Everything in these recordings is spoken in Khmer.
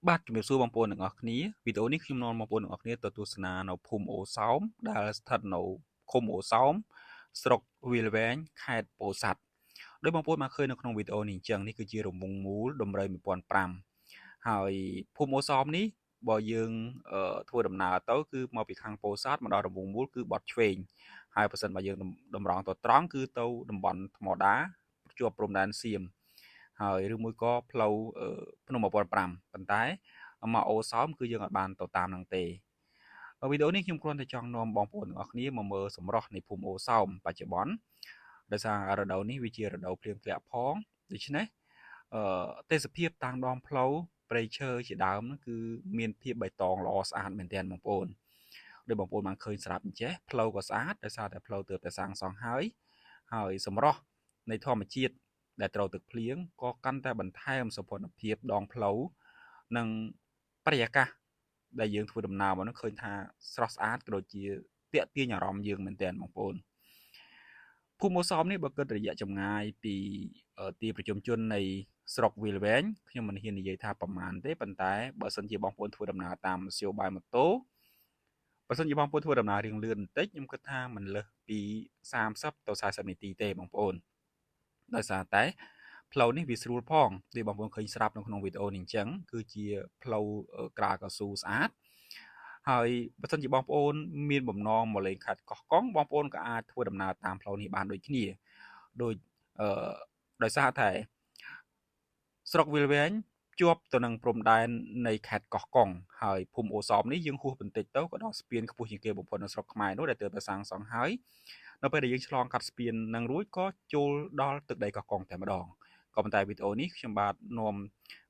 បាទជំរាបសួរបងប្អូនទាំងអស់គ្នាវីដេអូនេះខ្ញុំនាំបងប្អូនទាំងអស់គ្នាទៅទស្សនានៅភូមិអូសោមដែលស្ថិតនៅឃុំអូសោមស្រុកវាលវែងខេត្តពោធិ៍សាត់ដោយបងប្អូនបានឃើញនៅក្នុងវីដេអូនេះអញ្ចឹងនេះគឺជារង្វង់មូលដំរី1005ហើយភូមិអូសោមនេះបើយើងធ្វើដំណើរទៅគឺមកពីខាងពោធិ៍សាត់មកដល់រង្វង់មូលគឺបត់ឆ្វេងហើយបើសិនបើយើងតម្រង់ទៅត្រង់គឺទៅតំបន់ថ្មដាជាប់ព្រំដែនសៀមហើយឬមួយក៏ផ្លូវភ្នំ1005ប៉ុន្តែមកអូសោមគឺយើងអត់បានទៅតាមនឹងទេវីដេអូនេះខ្ញុំគ្រាន់តែចង់នាំបងប្អូនទាំងអស់គ្នាមកមើលសម្រស់នៃភូមិអូសោមបច្ចុប្បន្នដោយសាររដូវនេះវាជារដូវភ្លៀងធ្លាក់ផងដូច្នេះទេសភាពតាមដងផ្លូវព្រៃឈើជាដើមគឺមានភាពបៃតងល្អស្អាតមែនទែនបងប្អូនដោយបងប្អូនបានឃើញស្រាប់អញ្ចេះផ្លូវក៏ស្អាតដោយសារតែផ្លូវទើបតែសាងសង់ហើយហើយសម្រស់នៃធម្មជាតិដែលត្រូវទឹកភ្លៀងក៏កាន់តែបន្ថែមសោភ័ណភាពដងផ្លូវនិងបរិយាកាសដែលយើងធ្វើដំណើរមកនោះឃើញថាស្រស់ស្អាតក៏ដូចជាទាក់ទាញអារម្មណ៍យើងមែនទែនបងប្អូនភូមិអូសោមនេះបើគិតរយៈចម្ងាយពីទីប្រជុំជននៃស្រុកវាលវែងខ្ញុំមិនហ៊ាននិយាយថាប្រមាណទេប៉ុន្តែបើសិនជាបងប្អូនធ្វើដំណើរតាមមធ្យោបាយម៉ូតូបើសិនជាបងប្អូនធ្វើដំណើររៀងលឿនបន្តិចខ្ញុំគិតថាមិនលើសពី30ទៅ40នាទីទេបងប្អូនដោយសារតែផ្លូវនេះវាស្រួលផងដូចបងប្អូនឃើញស្រាប់នៅក្នុងវីដេអូនេះអញ្ចឹងគឺជាផ្លូវក្រាលកៅស៊ូស្អាតហើយបើសិនជាបងប្អូនមានបំណងមកលេងខេត្តកោះកុងបងប្អូនក៏អាចធ្វើដំណើរតាមផ្លូវនេះបានដូចគ្នាដូចដោយសារតែស្រុកវាលវែងជាប់ទៅនឹងព្រំដែននៃខេត្តកោះកុងហើយភូមិអូសោមនេះយើងហួសបន្តិចទៅក៏ដល់ស្ពានខ្ពស់ជាងគេបំផុតនៅស្រុកខ្មែរនោះដែលទើបតែសាងសង់ហើយនៅពេលដែលយើងឆ្លងកាត់ស្ពាននឹងរួចក៏ចូលដល់ទឹកដីកោះកុងតែម្ដងក៏ប៉ុន្តែវីដេអូនេះខ្ញុំបាទនាំ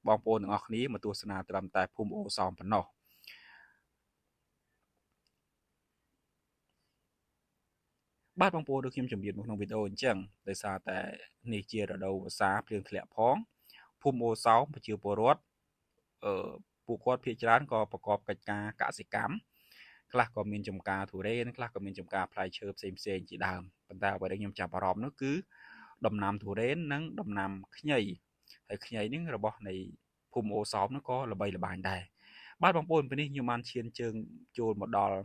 បងប្អូនទាំងអស់គ្នាមកទស្សនាត្រឹមតែភូមិអូសោមប៉ុណ្ណោះបាទបងប្អូនដូចខ្ញុំជម្រាបនៅក្នុងវីដេអូអញ្ចឹងដោយសារតែនេះជារដូវវស្សាភ្លៀងធ្លាក់ផងភូមិអូសោមប្រជាពលរដ្ឋពួកគាត់ភាគច្រើនក៏ប្រកបកិច្ចការកសិកម្មខ្លះក៏មានចំការទុរេនខ្លះក៏មានចំការផ្លែឈើផ្សេងផ្សេងជាដើមប៉ុន្តែអ្វីដែលខ្ញុំចាប់អារម្មណ៍នោះគឺដំណាំទុរេននិងដំណាំខ្ញីហើយខ្ញីនេះរបស់នៃភូមិអូសោមនោះក៏ល្បីល្បាញដែរបាទបងប្អូនពេលនេះខ្ញុំបានឈានជើងចូលមកដល់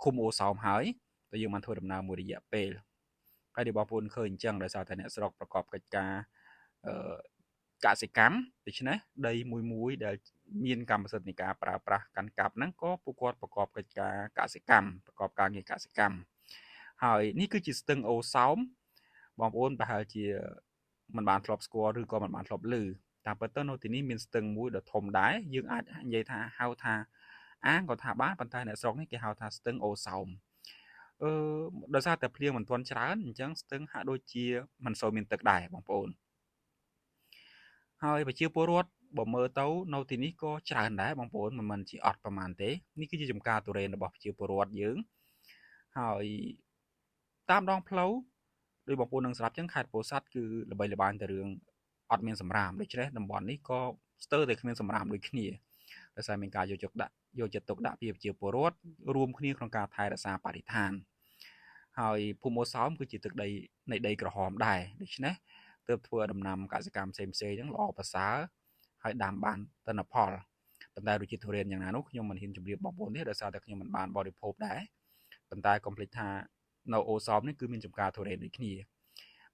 ឃុំអូសោមហើយតែយើងបានធ្វើដំណើរមួយរយៈពេលហើយដែលបងប្អូនឃើញអញ្ចឹងដោយសារតែអ្នកស្រុកប្រកបកិច្ចការកសិកម្មដូច្នេះដីមួយមួយដែលមានកម្មសិទ្ធិនៃការប្រើប្រាស់កាន់កាប់ហ្នឹងក៏ពួកគាត់ប្រកបកិច្ចការកសិកម្មប្រកបការងារកសិកម្មហើយនេះគឺជាស្ទឹងអូសោមបងប្អូនប្រហែលជាមិនបានធ្លាប់ស្គាល់ឬក៏មិនបានធ្លាប់ឮតាមពិតទៅនៅទីនេះមានស្ទឹងមួយដ៏ធំដែរយើងអាចនិយាយថាហៅថាអាងក៏ថាបានប៉ុន្តែអ្នកស្រុកនេះគេហៅថាស្ទឹងអូសោមដោយសារតែភ្លៀងមិនទាន់ច្រើនអញ្ចឹងស្ទឹងហាក់ដូចជាមិនសូវមានទឹកដែរបងប្អូនហើយប្រជាពលរដ្ឋបើមើលទៅនៅទីនេះក៏ច្រើនដែរបងប្អូនមិនជាអត់ប្រមាណទេនេះគឺជាចំការទុរេនរបស់ប្រជាពលរដ្ឋយើងហើយតាមដងផ្លូវដោយបងប្អូននឹងស្រាប់ចឹងខេត្តពោធិ៍សាត់គឺល្បីល្បាញតែរឿងអត់មានសម្រាមដូច្នេះតំបន់នេះក៏ស្ទើរតែគ្មានសម្រាមដូចគ្នាដោយសារមានការយកចិត្តទុកដាក់ពីប្រជាពលរដ្ឋរួមគ្នាក្នុងការថែរក្សាបរិស្ថានហើយភូមិអូសោមគឺជាទឹកដីនៃដីក្រហមដែរដូច្នេះទើបធ្វើឲ្យដំណាំកសិកម្មផ្សេងផ្សេងហ្នឹងល្អប្រសើរហើយដាំបានទិន្នផលប៉ុន្តែរសជាតិទុរេនយ៉ាងណានោះខ្ញុំមិនហ៊ានជម្រាបបងប្អូនទេដោយសារតែខ្ញុំមិនបានបរិភោគដែរប៉ុន្តែកុំភ្លេចថានៅអូសោមនេះគឺមានចំការទុរេនដូចគ្នា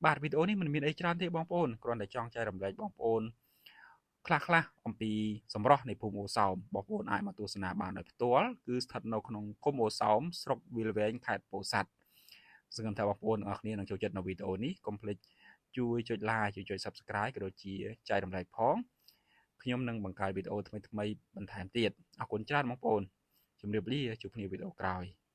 បាទវីដេអូនេះមិនមានអីច្រើនទេបងប្អូនគ្រាន់តែចង់ចែករំលែកបងប្អូនខ្លះៗអំពីសម្រស់នៃភូមិអូសោមបងប្អូនអាចមកទស្សនាបានដោយផ្ទាល់គឺស្ថិតនៅក្នុងឃុំអូសោមស្រុកវាលវែងខេត្តពោធិ៍សាត់សង្ឃឹមថាបងប្អូនទាំងអស់គ្នានឹងចូលចិត្តនៅវីដេអូនេះកុំភ្លេចជួយចុច like ជួយចុច Subscribe ក៏ដូចជាចែករំលែកផងខ្ញុំនឹងបង្កើតវីដេអូថ្មីៗបន្ថែមទៀតអរគុណច្រើនបងប្អូនជម្រាបលាជួបគ្នាវីដេអូក្រោយ។